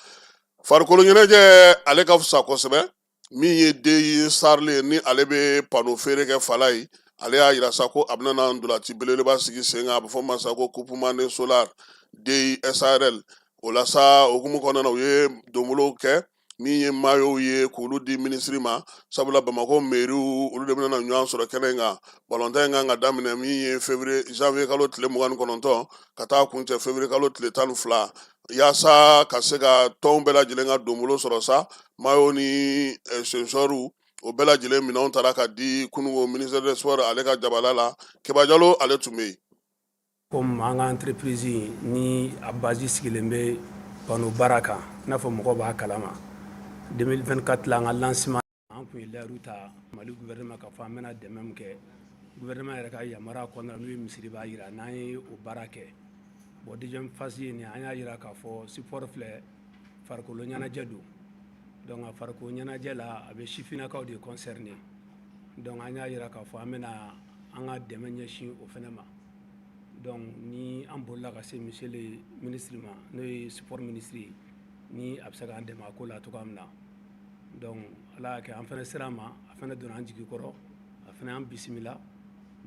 Farikolo ɲɛnajɛ, ale ka fisa kosɛbɛ. Min ye DI SARL ye, ni ale bɛ pano feere kɛ Falaye, ale y'a yira sa ko a bɛna na ntolaci belebeleba sigi sen kan, a bɛ fɔ ma sa ko Coupe Mande Solar DI SARL. O la sa, hukumu kɔnɔna na, u ye donbolow kɛ. Min ye mayow ye k'olu di minisiri ma, sabula Bamakɔ meriw, olu de bɛna na ɲɔgɔn sɔrɔ kɛnɛ in kan. Balontan in kan ka daminɛ min ye février, janvier kalo tile 29 ka taa kuncɛ février kalo tile 12, yaasa ka se ka tɔnw bɛɛ lajɛlen ka donbolo sɔrɔ sa. Mayo ni sensɔriw, o bɛɛ lajɛlen minɛnw taara ka di kununko ministère des sports ale ka jabala la. Keba Jalo, ale tun bɛ yen. Komi an ka entreprise ni a base sigilen bɛ panneau baara kan, i n'a fɔ mɔgɔw b'a kalama, 2024 la, an ka lancement, an tun ye layiru ta Mali gouvernement k'a fɔ an bɛna dɛmɛ min kɛ, gouvernement yɛrɛ ka yamaruya kɔnɔna, n'o ye misiri b'a jira n'an ye o baara kɛ. Bon, deuxième phase ye nin. An y'a jira k'a fɔ sport filɛ, farikolo ɲɛnajɛ don. Donc a farikolo ɲɛnajɛ la, a bɛ sifinnakaw de concerner. Donc an y'a jira k'a fɔ an bɛna an ka dɛmɛ ɲɛsin o fana ma. Donc ni an bolila ka se monsieur le ministre ma, n'o ye sport ministre ye, ni a bɛ se k'an dɛmɛ a ko la cogoya min na. Donc Ala y'a kɛ, an fana sera a ma, a fana donna an jigi kɔrɔ, a fana y'an bisimila.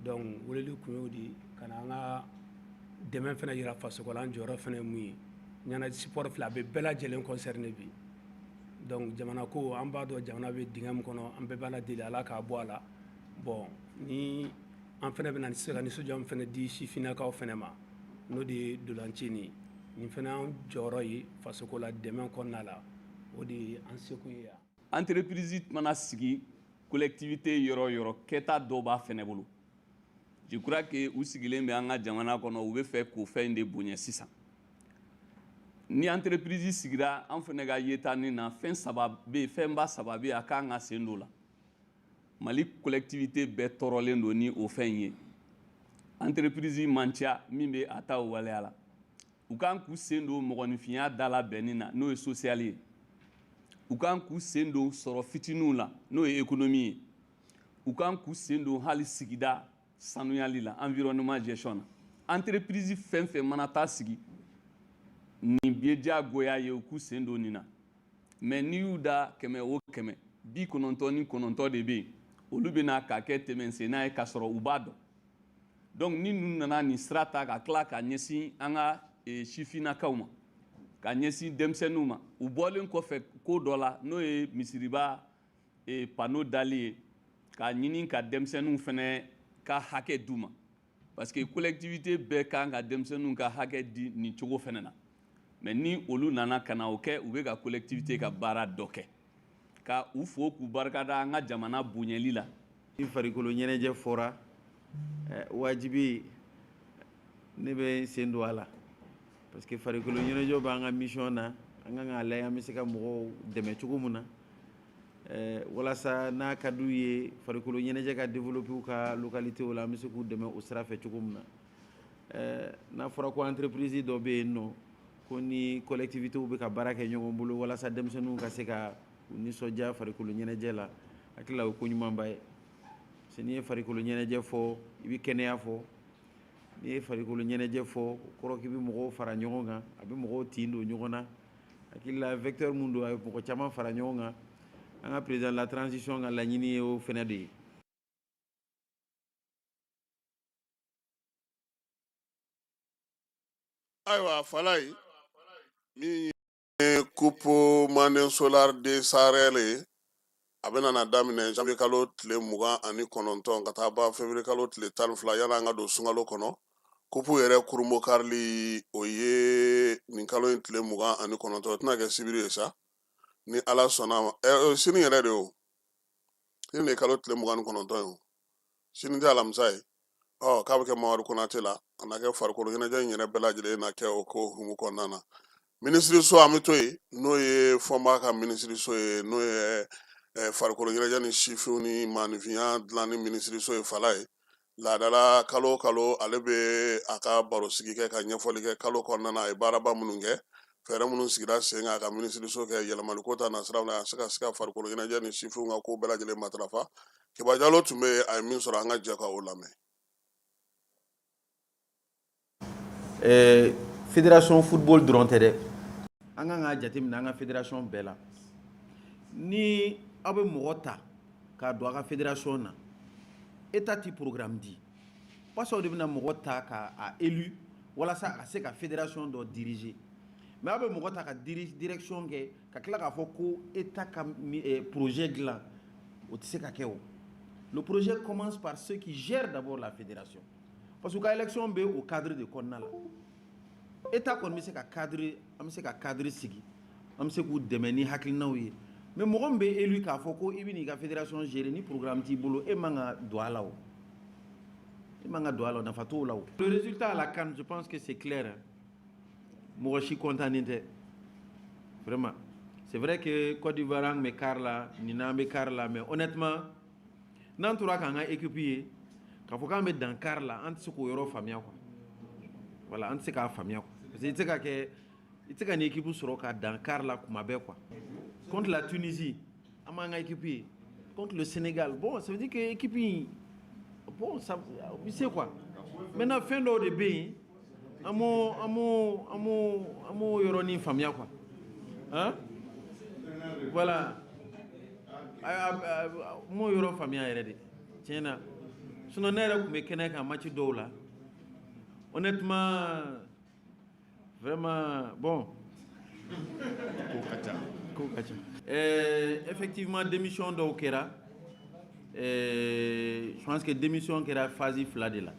Donc weleli kun y'o de ye, ka na an ka dɛmɛ fana yira fasoko la, an jɔyɔrɔ fana ye mun ye. Ɲɛnajɛ, sport filɛ, a bɛ bɛɛ lajɛlen concerner bi. Donc jamana ko, an b'a dɔn jamana bɛ dingɛ min kɔnɔ, an bɛɛ b'a la deli Ala k'a bɔ a la. Bon, ni an fana bɛna se ka nisɔndiya min fana di sifinnakaw fana ma, n'o de ye ntolanci nin ye, nin fana y'an jɔyɔrɔ ye fasoko la dɛmɛ kɔnɔna la, o de ye an seko ye yan. Entreprise mana sigi collectivité yɔrɔ o yɔrɔ, kɛta dɔ b'a fɛnɛ bolo. Je crois que u sigilen bɛ an ka jamana kɔnɔ, u bɛ fɛ k'o fɛn de bonya. Sisan ni entreprise sigira, an fɛnɛ ka yeta nin na, fɛn saba bɛ yen, fɛnba saba bɛ yen, a kan ka sen don la. Mali collectivité bɛɛ tɔɔrɔlen don ni o fɛn ye. Entreprise man ca min bɛ a ta o waleya la. U kan k'u sen don mɔgɔninfinya da labɛnni na, n'o ye social ye. U kan k'u sen don sɔrɔ fitininw la, n'o ye économie ye. U kan k'u sen don hali sigida sanuyali la, environnement gestion na. Entreprise fɛn fɛn mana taa sigi, nin bɛ diyagoya ye u k'u sen don nin na. Mais n'i y'u da 100 o 100, 99 de bɛ yen, olu bɛ na k'a kɛ tɛmɛsenna ye k'a sɔrɔ u b'a dɔn. Donc ni ninnu nana nin sira ta ka tila ka ɲɛsin an ka sifinnakaw ma, ka ɲɛsin denmisɛnninw ma, u bɔlen kɔfɛ ko dɔ la, n'o ye misiriba panneau dali ye, k'a ɲini ka denmisɛnninw fana ka hakɛ d'u ma, parce que collectivité bɛɛ kan ka denmisɛnninw ka hakɛ di nin cogo fana na. Mais ni olu nana ka na o kɛ, u bɛ ka collectivité ka baara dɔ kɛ. Ka u fo k'u barikada an ka jamana bonyali la. Ni farikolo ɲɛnajɛ fɔra, wajibi ne bɛ n sen don a la, parce que farikolo ɲɛnajɛ b'an ka mission na. An kan k'a lajɛ an bɛ se ka mɔgɔw dɛmɛ cogo min na, walasa n'a ka d'u ye farikolo ɲɛnajɛ ka développer u ka localité la, an bɛ se k'u dɛmɛ o sira fɛ cogo min na. N'a fɔra ko entreprise dɔ bɛ yen nɔ, ko ni collectivité bɛ ka baara kɛ ɲɔgɔn bolo walasa denmisɛnninw ka se ka u nisɔndiya farikolo ɲɛnajɛ la, hakili la o ye ko ɲumanba ye. Parce que n'i ye farikolo ɲɛnajɛ fɔ, i bɛ kɛnɛya fɔ. N'i ye farikolo ɲɛnajɛ fɔ, o kɔrɔ k'i bɛ mɔgɔw fara ɲɔgɔn kan, a bɛ mɔgɔw tin don ɲɔgɔn na. Hakili la vecteur mun don, a ye mɔgɔ caman fara ɲɔgɔn kan. An ka président de la transition ka laɲini ye o fɛnɛ de ye. Ayiwa Falaye, min ye Coupe Manden Solar de SARL ye, a bɛna na daminɛ janvier kalo tile 29 ka taa ban février kalo tile 12, yanni an ka don sunkalo kɔnɔ. Kupu yɛrɛ kurunbonkarili, o ye nin kalo in tile 29, o tɛna kɛ sibiri ye sa, ni Ala sɔnna ma. Sini yɛrɛ de o, sini de ye kalo tile 29 ye o, sini tɛ alamisa ye. Ɔ k'a bɛ kɛ Mamadu Konate la, a na kɛ farikolo ɲɛnajɛ in yɛrɛ bɛɛ lajɛlen na kɛ o ko hukumu kɔnɔna na. Minisiriso, an bɛ to yen, n'o ye Fɔnba ka minisiriso ye, n'o ye farikolo ɲɛnajɛ ni sifinw ni maaninfinya dilanni minisiriso ye. Fala ye laadala kalo o kalo, ale bɛ a ka barosigi kɛ ka ɲɛfɔli kɛ kalo kɔnɔna na, a ye baaraba minnu kɛ, fɛɛrɛ minnu sigira sen kan a ka minisiriso kɛ yɛlɛmaliko ta nasiraw la, a se ka se ka farikolo ɲɛnajɛ ni sifinw ka ko bɛɛ lajɛlen matarafa. Keba Jalo tun bɛ yen, a ye min sɔrɔ, an ka jɛ ka o lamɛn. Fédération football dɔrɔn tɛ dɛ, an kan k'a jateminɛ an ka fédération bɛɛ la. Ni aw bɛ mɔgɔ ta k'a don a ka fédération na, État ti programme di, parce que aw de bɛna mɔgɔ ta k'a élu walasa a ka se ka fédération dɔ diriger. Mais aw bɛ mɔgɔ ta ka direction kɛ, ka tila k'a fɔ ko État ka projet dilan, o tɛ se ka kɛ. O le projet commence par ceux qui gèrent d'abord la fédération, parce que u ka élection bɛ o cadre de kɔnɔna la. État kɔni bɛ se ka cadre, an bɛ se ka cadre sigi, an bɛ se k'u dɛmɛ ni hakilinaw ye. Mais mɔgɔ min bɛ élu k'a fɔ ko i bɛ n'i ka fédération gérer, ni programme t'i bolo, e man ka don a la. O e man ka don a la, nafa t'o la. O le résultat à la CAN, je pense que c'est clair, mɔgɔ si content tɛ vraiment. C'est vrai que Côte d'Ivoire, an bɛ quart la, nin n'an bɛ quart la, mais honnêtement, n'an tora k'an ka équipe ye k'a fɔ k'an bɛ dan quart la, an tɛ se k'o yɔrɔ faamuya quoi. Voilà, an tɛ se k'a faamuya quoi, parce que i tɛ se ka kɛ, i tɛ se ka nin équipe sɔrɔ ka dan quart la kuma bɛɛ quoi. Contre la Tunisie, an m'an ka équipe ye. Contre le Sénégal, bon, ça veut dire que équipe in, bon, ça bɛ se quoi. Maintenant, fɛn dɔw de bɛ yen, an m'o yɔrɔnin faamuya quoi, hein. Voilà, n m'o yɔrɔ faamuya yɛrɛ de, tiɲɛ na. Sinon ne yɛrɛ tun bɛ kɛnɛ kan match dɔw la, honnêtement, vraiment, bon, ko ka ca. Ko ka ca. Effectivement, démission dɔw kɛra. Je pense que démission kɛra phase fila de la,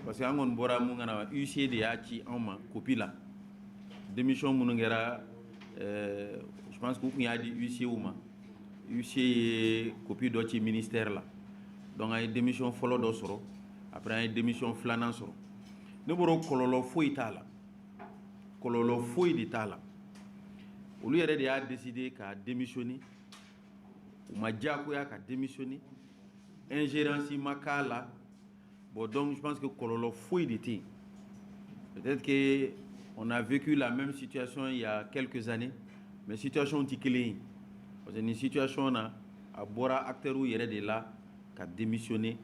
parce que an kɔni bɔra mun kana, huissier de y'a ci anw ma copie la. Démission minnu kɛra, je pense que u tun y'a di huissier ma, huissier ye copie dɔ ci ministère la. Donc an ye démission fɔlɔ dɔ sɔrɔ, après an ye démission filanan sɔrɔ. Ne bɔra, kɔlɔlɔ foyi t'a la, kɔlɔlɔ foyi de t'a la. Olu yɛrɛ de y'a décidé ka démissionner, u ma diyagoya ka démissionner, ingérence ma k'a la. Bon, donc je pense que kɔlɔlɔ foyi de tɛ yen. Peut-être que on a vécu la même situation il y a quelques années, mais situation tɛ kelen ye, parce que nin situation na, a bɔra acteurs yɛrɛ de la ka démissionner.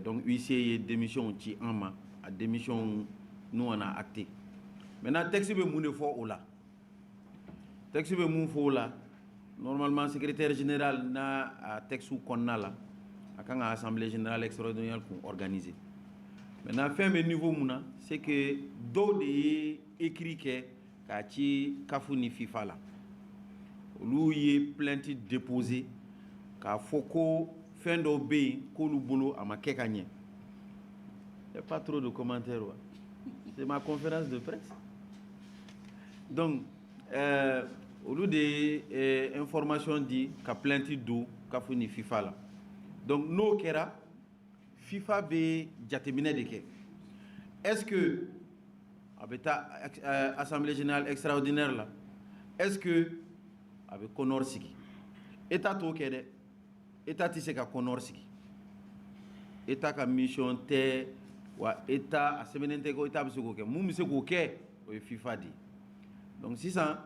Donc huissier ye démission ci an ma, a démission, nous, on a acté. Maintenant, texte bɛ mun de fɔ o la? Texte bɛ mun fɔ o la? Normalement, secrétaire général n'a a texte kɔnɔna la, a kan ka assemblée générale extraordinaire kun organiser. Maintenant, fɛn bɛ niveau mun na, c'est que dɔw de ye écrit kɛ k'a ci CAF ni FIFA la. Olu ye plainte déposé k'a fɔ ko fɛn dɔw bɛ yen k'olu bolo a ma kɛ ka ɲɛ. Y a pas trop de commentaires wa, c'est ma conférence de presse. Donc olu de ye information di ka plainte don CAF ni FIFA la. Donc n'o kɛra, FIFA bɛ jateminɛ de kɛ: est-ce que a bɛ taa assemblée générale extraordinaire la, est-ce que a bɛ CONOR sigi? État t'o kɛ dɛ, État tɛ se ka CONOR sigi, État ka mission tɛ wa. État a sɛbɛnnen tɛ ko État bɛ se k'o kɛ. Mun bɛ se k'o kɛ, o ye FIFA de ye. Donc sisan,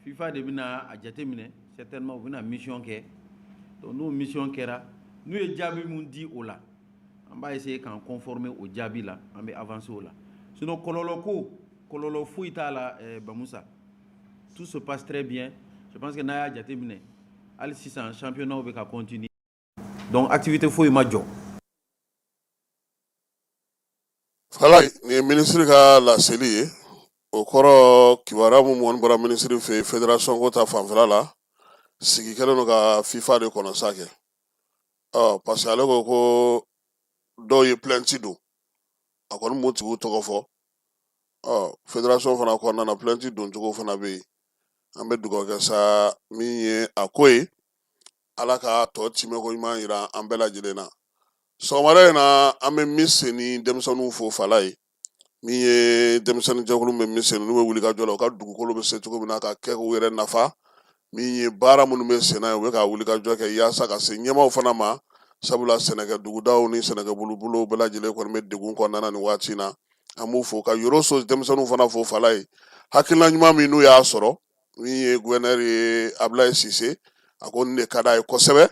FIFA de bɛna a jateminɛ, certainement u bɛna mission kɛ. Donc n'o mission kɛra, n'u ye jaabi mun di o la, an b'a essayer k'an conformer o jaabi la, an bɛ avancer o la. Sinon kɔlɔlɔ ko, kɔlɔlɔ foyi t'a la. Bamusa, tout se passe très bien. Je pense que n'a y'a jateminɛ, hali sisan championnat bɛ ka continuer, donc activité foyi ma jɔ. Fala, nin ye minisiri ka laseli ye. O kɔrɔ, kibaruya mun kɔni bɔra minisiri fɛ yen, fédération ko ta fanfɛla la, sigi kɛlen don ka FIFA de kɔnɔ sa kɛ. Ɔ parce que ale ko ko dɔw ye plainte don, a kɔni m'o tigiw tɔgɔ fɔ. Ɔ fédération fana kɔnɔna na, plainte don cogo fana bɛ yen. An bɛ dugawu kɛ sa, min ye a ko ye, Ala ka tɔ timɛko ɲuman yira an bɛɛ lajɛlen na. Sɔgɔmada in na, an bɛ Miss ni denmisɛnninw fo. Fala ye Min ye denmisɛnnin jɛkulu bɛ min sen, n'u bɛ wuli ka jɔ la, u ka dugukolo bɛ se cogo min na ka kɛ k'u yɛrɛ nafa. Min ye baara minnu bɛ senna ye, u bɛ ka wuli ka jɔ kɛ yaasa ka se ɲɛmaaw fana ma, sabula sɛnɛkɛ dugudaw ni sɛnɛkɛ bolobolow bɛɛ lajɛlen kɔni bɛ degun kɔnɔna na nin waati in na. An b'u fo ka yoroso denmisɛnninw fana fo. Fala ye hakilina ɲuman min n'u y'a sɔrɔ, min ye guvɛnɛri ye Abulaye Sise, a ko nin de ka d'a ye kosɛbɛ.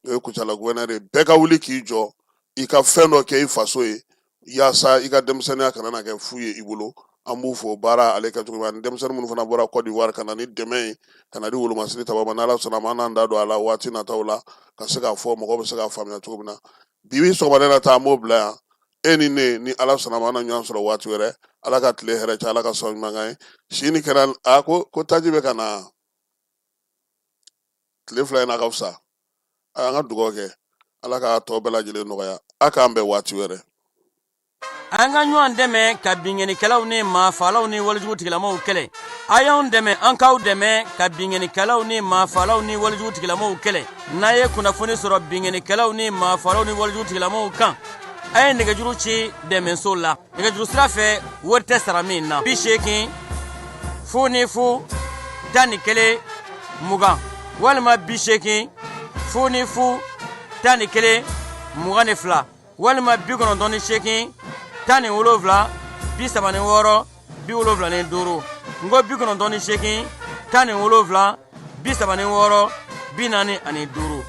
O ye Kucala guvɛnɛri ye. Bɛɛ ka wuli k'i jɔ, i ka fɛn dɔ kɛ i faso ye, yaasa i ka denmisɛnninya kana na kɛ fu ye i bolo. An b'u fo baara ale kɛcogo ani denmisɛnnin minnu fana bɔra Côte d'Ivoire ka na ni dɛmɛ ye ka na di wolomasiri taba ma. N'Ala sɔnna a ma, an n'an da don a la waati nataw la ka se k'a fɔ mɔgɔw bɛ se k'a faamuya cogo min na. Bi bi sɔgɔmada na ta, an b'o bila yan. E ni ne ni Ala sɔnna a ma, an na ɲɔgɔn sɔrɔ waati wɛrɛ. Ala ka tile hɛrɛ cɛ, Ala ka sɔn ɲuman kan ye. Si ni kɛra a ko taji bɛ ka na tile 2 in na, ka fisa. An ka dugawu kɛ, Ala k'a tɔ bɛɛ lajɛlen nɔgɔya. A k'an bɛn waati wɛrɛ. An ka ɲɔgɔn dɛmɛ ka binkannikɛlaw ni maafaalaw ni walejugu tigilamaw kɛlɛ. A y'anw dɛmɛ, an k'aw dɛmɛ ka binkannikɛlaw ni maafaalaw ni walejugu tigilamaw kɛlɛ. N'a ye kunnafoni sɔrɔ binkannikɛlaw ni maafaalaw ni walejugu tigilamaw kan, a ye nɛgɛjuru ci dɛmɛso la nɛgɛjuru sira fɛ, wari tɛ sara min na: 80 00 11 20 walima 80 00 11 22 walima 98 17 36 75. N ko 98 17 36 45.